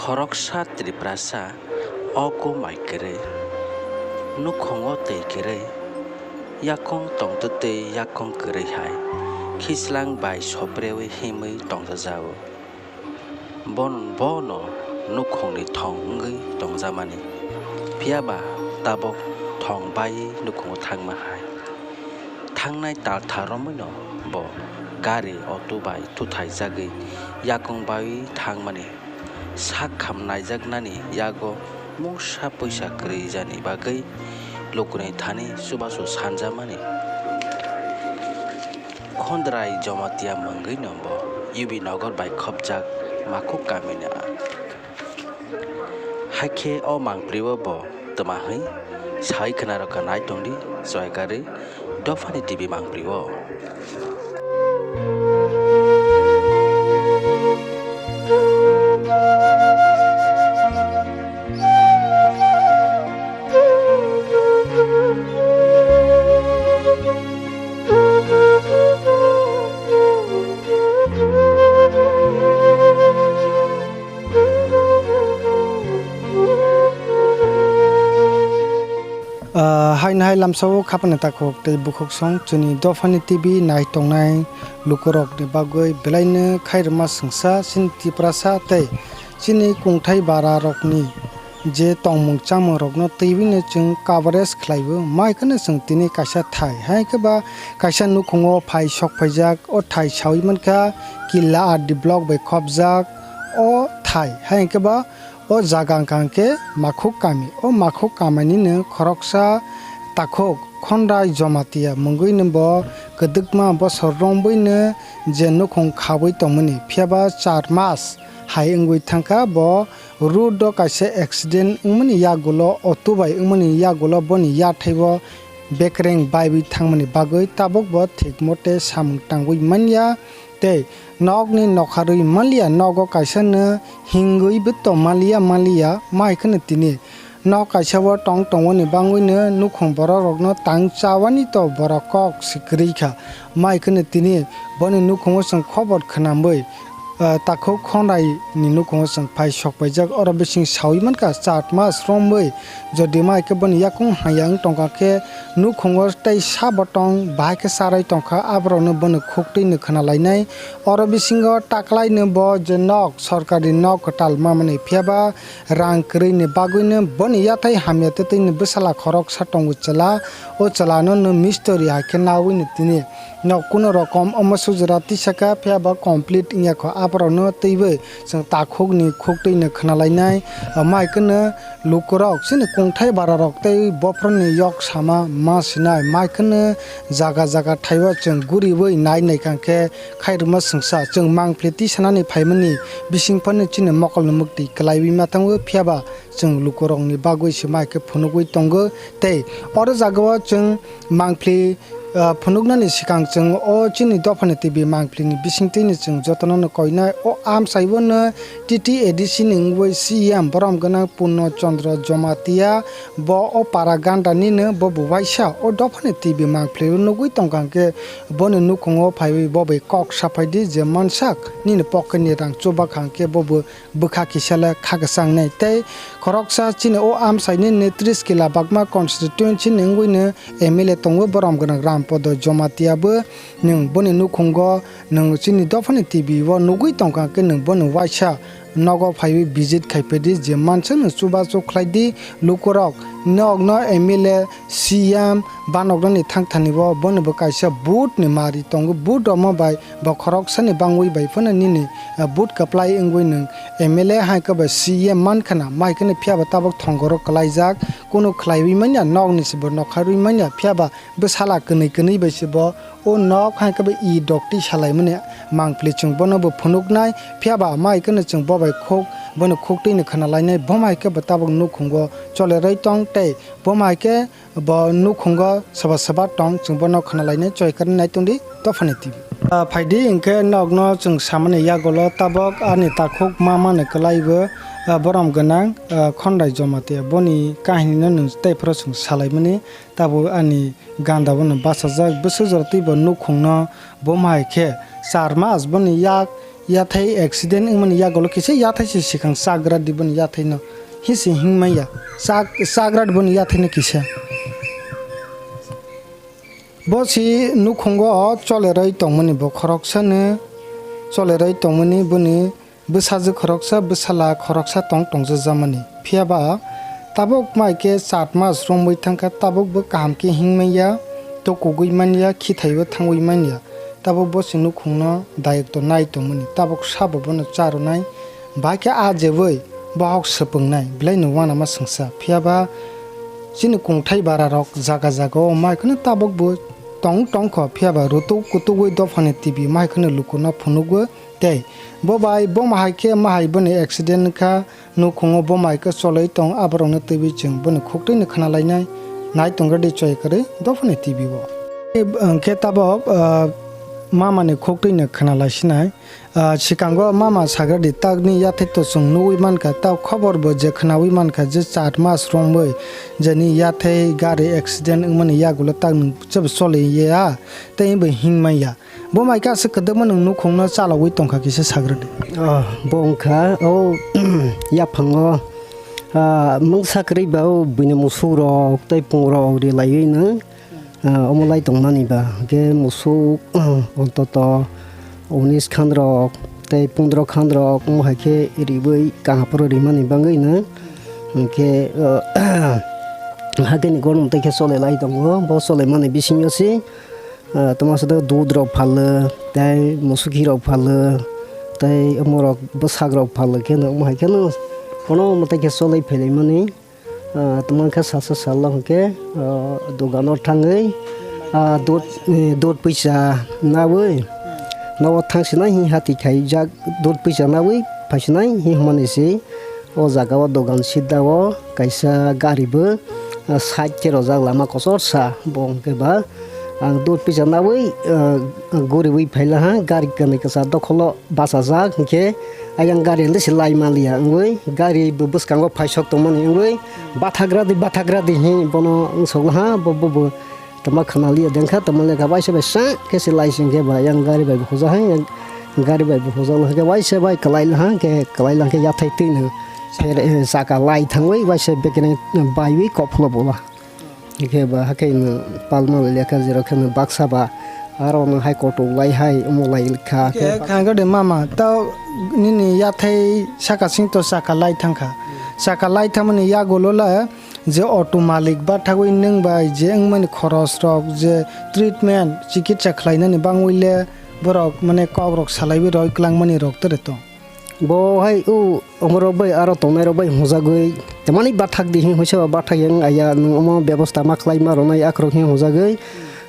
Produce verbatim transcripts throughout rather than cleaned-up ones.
Khoroksa Tiprasa o kumbai kwrwi, nukhungo twi kwrwi, yakung tongtwtwi yakung kwrwi hai khichlang bai sopreui himwi tongjajago. Bon-, bono nukhungni thong wngwi tongjakmani, phiyaba tabok thong baiwi nukhungo thangma hai. Thangnai taltha romwino bo gari auto bai twthaijagwi yakung baiwi thangmani. Sak kham naijaknani yago mungsa poisa kwrwijani bagwi lukuni thani chubachu sanjamani. Khondrai Jomatia mungwino bo U B Nogor bai khopjak Makhuk kamini a. Hakhe o mangprio bo twma hwi sai khwnarokha nai tongdi, choi karwi Dophani T V mangprio. Ah, haino hai lamsao khapani takhuk tei bukhuk song chini Dophani T V nai tongnai lukurokni bagwi belaino khairokma swngsa chini Tiprasa tei chini kungthai bararokni je tongmung chamungrokno twiwino chwng coverage khlaio. Mai kheno chwng tini kaisa thai, hai khe ba kaisa nukhungo phai sok phaijak, o thai saui mankha Killa R D block bai khopjak o thai, hai khe ba o jaga wngkha hwnkhe Makhuk kami. O Makhuk kaminino khoroksa takhuk Khondrai Jomatia mungwino bo kwdwkma bosor romwino je nukhung khaui tongmani, phiyaba char mas hai wngwi thangkha bo road o kaisa accident wngmani yagulo, auto bai wngmani yagulo boni yathai o bekreng baiwi thangmani bagwi tabuk bo thik mote samung tangwi manya. Tei nokni nokharwi manliya, nogo kaisa no hingwi bo tong manliya, manliya, mai kheno tini nok kaisa o tong tongoni bangwino nukhung borok rokno tang chawani to borok kok si kwrwi kha, mai kheno tini boni nukhungo chwng khobor khwnamwi, ah, takhuk Khondrai ni nukhungo chwng phai sok paijak, oro bising saui mankha char mas romwi. Jodi mai khe boni yakung hamya wng tongkha khe nukhungo tei sabo tong bahai khe charai tongkha, aborokno bono khuktwi no khwnalainai. Oro bisingo taklaino bo je nok, sorkari nok kwtal mamani, phiyaba rang kwrwini bagwino boni yathai hamya twtwini bwsala khoroksa tongo chwla. O chwlano no mistori hai khe nawino tini nok kuno rokom omo sujra tisaka, phiyaba complete wngya kho, aborokno twiwi chwng takhukni khuktwino khwnalainai. Mai kheno lukurok chini kungthai bararok tei bophorni yok sama ma sinai, mai kheno jaga jaga thaiwi chwng guriwi nai nai kha khe khairokma swngsa chwng mangpli tisanani phaimani bising phano chini mokolni mukti kwlaiwi ma tongo, phiyaba chwng lukurokni bagwi se mai khe phunugwi tongo. Tei oro jagao chwng mangpli, ah, phunuknani swkang chwng o chini Dophani T V mangplini bisingtwino chwng jotono no koinai. O amsai o no T T A D C ni wngwi C E M borom gwnang Purno Chandra Jamatia bo o para ganda nino bo bo waisa o Dophani T V mangpli o nugwi tongkha hwnkhe boni nukhungo phaiwi bo bai kok saphai di je mansak nini pocket ni rang chubakha hwnkhe bo bo bwkha kisa le kha kwchang nai. Tei khoroksa chini o amsai ni tris kila Bagma constituency ni wngwi no M L A tongo borom gwnang Rampodo Jamatia bo nwng boni nukhungo nwng chini Dophani T V o nugwi tongkha khe nwng bono waisa nogo phaiwi visit khai phaidi je mansa no chubachu khlai di lukurok nokno M L A C M banoknani thangthani o bono bo kaisa vote ni mari tongo, vote rwma bai bo khoroksani bangwi bai phano nini, ah, vote kwplai wngwi nwng M L A hai khe ba C M mankhana, mai kheno phiyaba tabuk thongoro kwlaijak, kunu khlaiwi manya, nokni se bo nokharwi manya, phiyaba bwsala kwnwi kwnwi bai se bo o nok hai khe bo i dokti salaimani mangpli chwng bono bo phunuknai, phiyaba mai kheno chwng bo bai khuk, bono khuktwi no khna lainai, bo mai khe bo tabuk nukhungo choleroi tong tei bo mai khe bo nukhungo soba soba tong, chwng bono khna lainai, choi karwi nai tongdi Dophani T V. Ah, phaidi hwnkhe nokno chwng samani yagulo tabok ani takhuk ma mani kwlaibo, ah, borom gwnang, ah, Khondai Jamatia. Boni kahinino nwng tei phoro chwng salaimani, tabuk ani ganda bono bachajak. Bwswk jora twibo nukhungno bo hai khe char mas boni yak Yathai accident wngmani yagulo kisa yathai se swkang chagra di boni yathai no. Hisi hingmaya. Chak-, chagra di boni yathai no kisa. Bo si nukhungo choleroi tongmani bo khoroksa no choleroi tongmani boni bwsajwk khoroksa bwsala khoroksa tong tongjakmani. Phiyaba tabuk mai khe chat mas romwi thangkha, tabuk bo kaham khe hingmaya, tokugwi manya, khithaibo thangwi manya. Tabuk bo se nukhungno dayokto nai tongmani, tabuk sabo bono charwnai, bai khe a jeboi bohok swpwngnai, belaino uanama swngsa. Phiyaba chini kungthai bararok jaga jagao mai kheno tabuk bo tong tongkho, phiyaba rutuk kutugwi dophani T V mai kheno lukuno phunukgo tei bo bai bo mahai khe mahai boni accident wngkha. Nukhungo bo mai khe choloi tong, aborokno twiwi chwng boni khuktwino khna lainai. Nai tongkha di choi kwrwi dophani T V o. Hwnkhe tabok, ah, mamani khuktwino khna laisinai. Ah, swkango mama sagra di, takni yathai to chwng nugwi mankha, tak khobor bo je khnawi mankha je char mas romwi jeni yathai gari accident wngmani yagulo takni chwbo choli ya tei bo hingmaya. Bo mai khe aswk kwdwkma nwng nukhungno chalogwi tongkha kisa sagra di. Oh, bo wngkha o yaphango, ah, mungsa kwrwi ba o buini musuk rok tei pung rok ri laiwi no, ah, omo lai tongmani ba. Hwnkhe musuk, ah, ontoto unis khan rok tei pondro khan rok omo hai khe riwi kaham phuru rimani bagwi no. Hwnkhe, ah, hakhe ni gormwtai khe chole lai tongo. Bo chole mani bisingo se ah, tamo sado dud rok phalo, tei musuki rok phalo, tei omorok bwsak rok phalo khe no, omo hai kheno kono mwtai khe cholai phailaimani. Ah, tamo khe sasa salo hwnkhe, ah, dogano thangwi, ah, dud, eh, dud puisa nawi, nogo thangsinai hi hati khaijak, dud puisa nawi phaisinai hi hwnmani se. O jaga o dogan sida o kaisa gari bo, ah, side khe rojak lama kochorsa bo hwnkhe ba ang dud pisa nawi, ah, guriwi phailaha gari kwmwi kwchar dokholo bachajak hwnkhe ayang gari hwnwi se lai manliya wngwi gari bo bwskango phaisok tongmani wngwi bathagra di bathagra di hi bono wngsoklaha bo bo bo. Tamo khwnaliya dengkha, tamo lekha waisa bai sa khe se lai sing khe ba yang gari bai bo hojak hai, yang gari bai bo hojak lai khe waisa bai kwlai laha khe kwlai lang khe yathai twi no pher, eh, saka lai thangwi waisa bekene baiwi kok pholo bola. Khe ba hakhe no palma lekha jero khe no baksa ba aro no hai kotok lai hai omo lai kha khe. Khe khangade mama, tao nini yathai saka sing to saka lai thangkha. Saka lai thangmani yagulo le je auto malik bathagwi nwng bai je wngmani khoros rok, je treatment, chikitsa khlainani bangwi le borok mane kok rok salaiwi roi kwlangmani rok tere tong. Bo hai o omorok bai aro tongnai rok bai hwnjagwi tamani bathak di hwnwi se ba bathak yang aya nwng omo bebosta ma khlai ma rwnai akhorok hwnwi hwnjagwi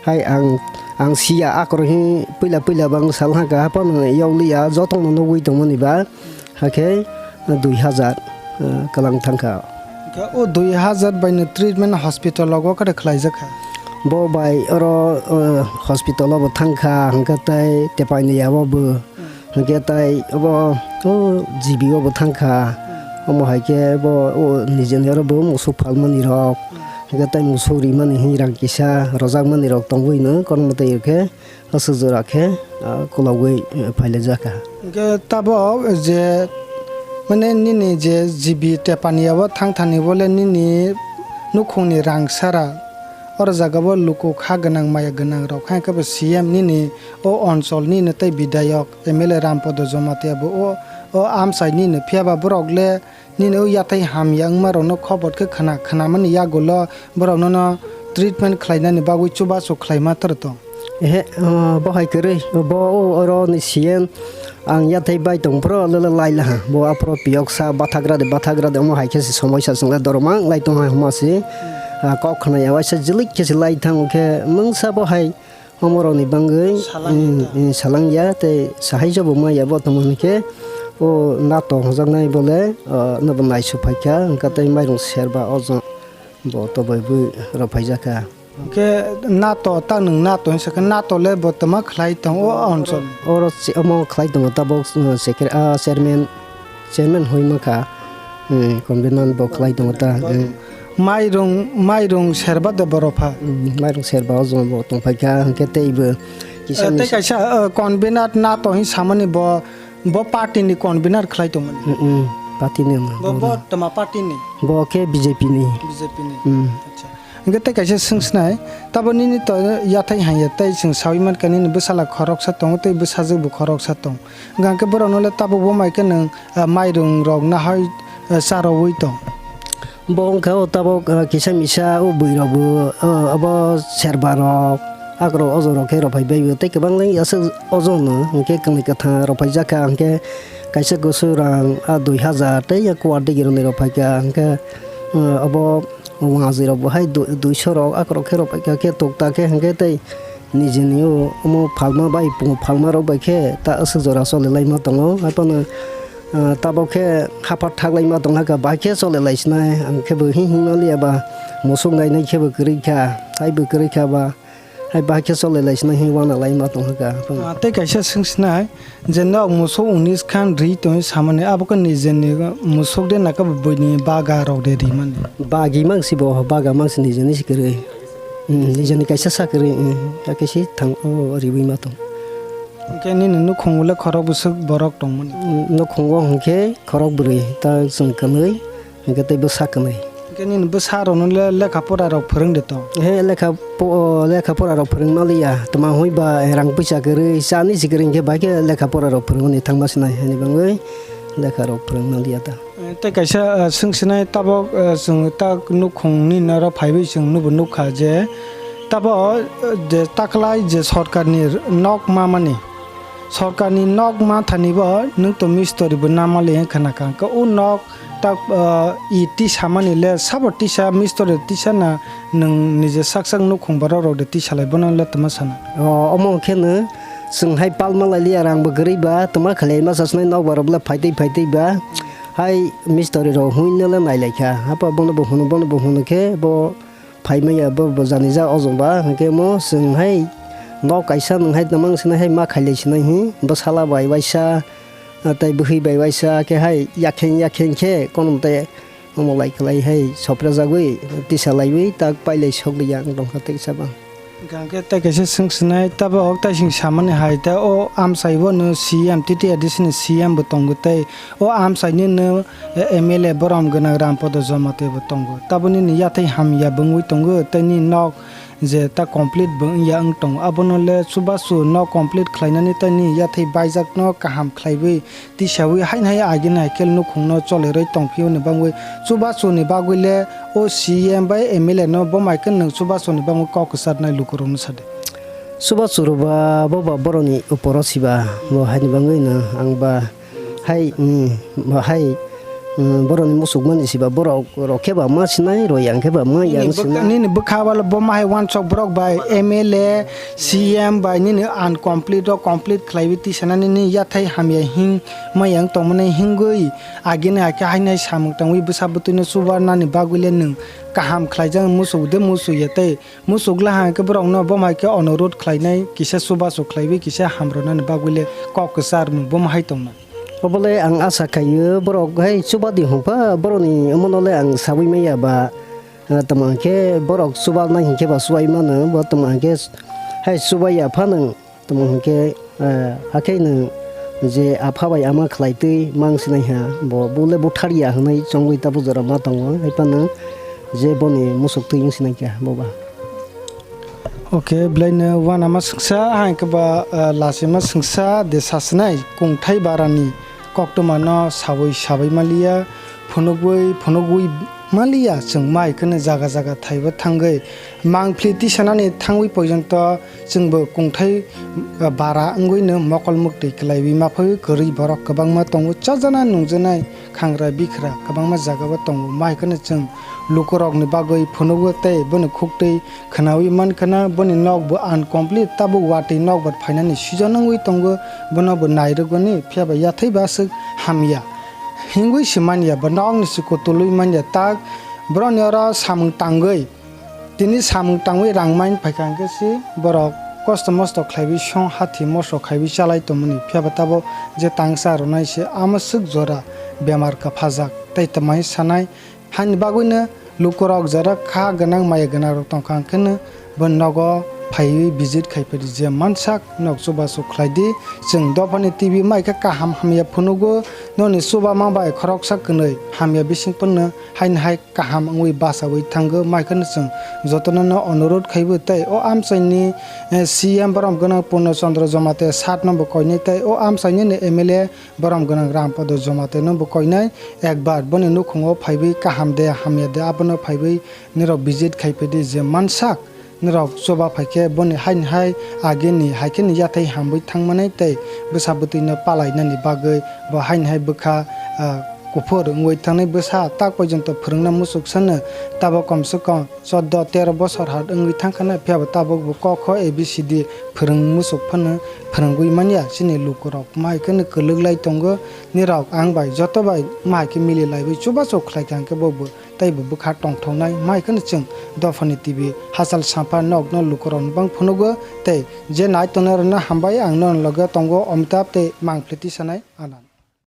hai ang, ang siya akhorok hwnwi puila puila bang sal ha ka haphano yokliya jotono nugwi tongmani ba. Hakhe dui hazar, eh, kwlang thangkha. Hwnkhe o dui hazar bai no treatment hospital rogo khe khlaijak kha? Bo bai oro, eh, hospital o bo thangkha, hwnkhe tei Tepani yabo bo, hwnkhe tei obo o G B o bo thangkha. Omo hai khe bo o nijeni oro bo musuk phalmani rok, hwnkhe tei musuk rimani hinwi rang kisa rojakmani rok tongwi no kormo tei khe. Aswk jora khe, ah, kwlagwi, eh, phailaijak kha. Hwnkhe tabok je, mane, nini je G B Tepani abo thang thani bole nini nukhungni rang sara. Oro jaga bo luku kha gwnang, maya gwnang rok, hai khe bo C M nini o onchol nini tei bidayok M L A Rampodo Jamatia bo o, o amchai nini, phiya ba borok le Nini o yathai hamya wngma rokno khobor khe khna, khnamani yagulo borok nono treatment khlainani bagwi chubachu khlaima tor tong. Ehe, ah, bo hai kwrwi, bo o oro ni C M ang yathai bai tong phro lele lai laha. Bo aphro piyok sa bathagra de, bathagra de, omo hai khe se somoisa chwng lai doromang lai tong hai homa se. Ah, kok khna ya waisa jilik khe se lai thango khe mungsa bo hai Omorokni bangwi, Salang mm, ya ta. Mm, salang ya, tei sahai jobo ma ya bo tongmani khe, o nato hwnjaknai bole, o, nobo naisu phaikha, hwnkha tei mairung serba o jang bo tobaiwi rw phaijakha. Hwnkhe nato, ta nwng nato hinwi sakha, nato le bo tama khlai tongo o onchol? Oro che-, omo khlai tongo tabok, mm, sekre-, a, chairman, chairman hoi mankha, hmm, convener bo khlai tongo ta, hmm. Mairung, mairung serba de borok pha? Hmm, mairung serba o joma bo tongphai kha, hwnkhe tei bo kisa Eh, tei misa- kaisa, eh, convener nato hin samani bo Bo party ni convener khlai tongmani. Mm, mm, party ni wngma, Bo, bo bo no. Tama party ni? Bo khe B J P ni. B J P ni. Mm. Acha. Hingke tei kaisa swng sinai, tabo nini to yathai hanya tei chwng sawi mankha nini bwsala khoroksa tongo tei bwsajwk bo khoroksa tong. Hingke borok no le tabo bo mai khe nwng, ah, mairung rok nahai, ah, cha rwui tong. Bo wngkha o tabok, ah, kisa misa o bwrwi rok bo, ah, abo serba rok, akrok ojor rok khe rw phai bai bo tei kwbang lai aswk ojor no hwnkhe kwmwi kwthang rw phai jak kha hwnkhe kaisa kwswk rang, ah, dui hajar tei ya kuar digi rwnwi rw phai kha hwnkhe, ah, abo wngajwi rok bo hai du-, duiso rok akrok khe rw phai kha khe tokta khe hwnkhe tei Nijini o omo phalma bai pungo phalma rok bai khe ta aswk jora choli laima tongo. Haphano, ah, tabok khe haphar thak laima tong hakha, bahai khe choli lai sinai. Ang khe bo hing hing ma liya ba, musuk nai nai khe bo kwrwi kha, hai bo kwrwi kha ba, hai bahai khe choli lai sinai hing wana laima tong hakha. Ah, tei kaisa swng sinai, Je nok musuk unis khan ri tongwi samani, abo khe nijeni musuk de na khe buini baga rok de rimani. Bagi mang si bo, baga mang si nijeni si kwrwi. Hmm, nijeni kaisa sa kwrwi, hmm, ta khe si thang o riwi ma tong. Hwnkhe nini nukhungo le khorok bwswk borok tongmani? Hmm, nukhungo hwnkhe khorok bwrwi, ta chwng kwnwi. Hingke tei bwsa kwnwi. Hingke nini bwsa rokno le lekha pora rok phwrwng de to? He lekha po-, lekha pora rok phwrwng maliya. Tma hoi ba rang puisa kwrwi, chani si kwrwi hingke bai khe lekha pora rok phwrwngni thangma sinai hani bangwi lekha rok phwrwng maliya ta. Eh, tei kaisa, eh, swng sinai tabok, eh, chwng ta nukhungni noro phaiwi chwng nubo nukha je tabo, eh, je taklai je sorkarni nok ma mani. Sorkarni nok ma thani bo nwng to mistori bo nama le wng khna kha. Hwnkhe o nok tak, ah, i tisa mani le sabo tisa mistori tisa na nwng nije sak sak nukhung borok rok de tisa lai bono le tama sana. O, omo khe no chwng hai palma lai liya rang bo kwrwi ba tama khalai ma sa sinai nok borok le phai tei phai tei ba hai mistori rok hwnwi no le nai lai kha. Hapa bono bo hwno bono bo hwno khe bo Phai maya bo, bo jani ja ojong ba, hwnkhe mo chwng hai nok kaisa nwng hai tongmani sinai hai ma khailai sinai hi, bwsala bai waisa, ah, tei bwhwi bai waisa khe hai yakheng yakheng khe kono tei omo lai khlai hai soprajagwi tisa laiwi tak pailai sokliya wng tongkha teisa ba. Hwnkhe tei kaisa swng sinai, tabok tei chwng samani hai tei o amchai bono C M T T A D C ni C M bo tongo tei o amchai nini M L A borom gwnang Rampodo Jamatia bo tongo. Taboni ni yathai hamya bo wngwi tongo tei nini nok je ta complete bo wngya wng tongo. Abono le chubachu nok complete khlainani tei nini yathai baijakno kaham khlaiwi tisawi haino hai agini hai khe nukhungno cholerwi tongphiyoni bagwi chubachuni bagwi le o C M bai M L A no bo mai khe nwng chubachuni bagwi kok kwcharnai lukurokno sadi. Chubachu rwba bo ba boroni uporo siba bo haini bagwi no ang ba Hai, mm, bo hai, mm, borokni musukmani siba borok rok khe ba ma sinai, roi ang khe ba ma yang sinai. Nini bwkha wala bo ma hai wansok borok bai M L A, C M bai nini uncomplete o complete khlaiwi tisanani nini yathai hamya hing ma yang tongmani hingwi agini hakhe hainai samung tangwi bwsa bwtwino chubarnani bagwi le nwng kaham khlaijak musuk de musu ya tei Musuk lahai khe borokno bo hai khe onurot khlainai, kisa chubachu khlaiwi kisa hamrwnani bagwi le kok kwcharmung bo hai tongnai. Obole ang asa khaio borok hai chubadi hwnba borokni omono le ang sawi maya ba, ah, tamo hwnkhe borok chubanai hinkhe ba chubai mano, bo tamo hwnkhe hai chubaiya phano. Tamo hwnkhe, eh, hakhe nwng je apha bai ama khlai twi mang sinai ha, bo, bo le buthar ya hwnwi chongwi tabuk jora ma tongo, hai phano je boni musuk twi wng sinai kha, bo ba. Okay, belai no uanama swngsa, hai khe ba, eh, lachima swngsa de sa sinai, kungthai barani koktwma no sawi sabai maliya, phunugwi phunugwi maliya, chwng mai kheno jaga jaga thaibo thangwi mangphli tisanani thangwi porjonto chwngbo kungthai bara wngwino mokol mwktwi kwlaiwi maphaiwi kwrwi borok kwbangma tongo, chajaknai nungjaknai khangra bikhra kwbangma jagao tongo, mai kheno chwng lukurokni bagwi phunugo tei boni khuktwi khwnawi mankhana, boni nokbo uncomplete, tabuk watwi nokbar phainani season wngwi tongo, bonobo nairwgoni, phiyaba yathai ba aswk hamya. Hingwi se manya, bo nokni se kutulwi manya, tak borokni oro samung tangwi, tini samung tangwi rang main phaikha hwnkhe se borok kosto mosto khlaiwi song hathi moso khaiwi chalai tongmani, phiyaba tabuk je tangsa rwnai se amo swk jora bemar kwphajak tei twmai sanai. Hani bagwino lukurok jora kha gwnang maya gwnangrok tongkha, hwnkhe no bo nogo phaiwi visit khai phai di, je mansak nok chubachu khlai di. Chwng dophani T V mai khe kaham hamya phunugo, noni chubama bai khoroksa kwnwi hamya bising phano haini hai kaham wngwi bachaui thango, mai kheno chwng jotono no onurot khaibo. Tei o amchaini, eh, C M borom gwnang Purno Chandra Jomate sat no bo koinai, tei o amchaini ni M L A borom gwnang Rampodo Jomate no bo koinai, ekbar boni nukhungo phaiwi kaham de hamya de abono phaiwi nirok visit khai phai di, je mansak nirok chuba phai khe boni haini hai agini hai kheno yathai hamwi thangmani tei bwsa bwtwi no palai nani bagwi bo haini hai bwkha, ah, kuphur wngwi thangnai, bwsa tak porjonto phwrwngna muchuk sano, tabok kom se kom chordo tero bosor hat wngwi thang khana, phiya bo tabok bo kok kho A B C D phwrwng muchuk phano phwrwngwi manya chini lukurok. Mai kheno kwlwk lai tongo nirok, ang bai joto bai mai khe mili laiwi chubachu khlai kha hwnkhe bo bo tei bo bwkha tongthoknai. Mai kheno chwng dophani T V hachal sampha nokno lukurok no bang phunugo tei je nai tongnai rokno hambai, ang nono loge tongo Amitabh tei Mangphleti sanai Anand.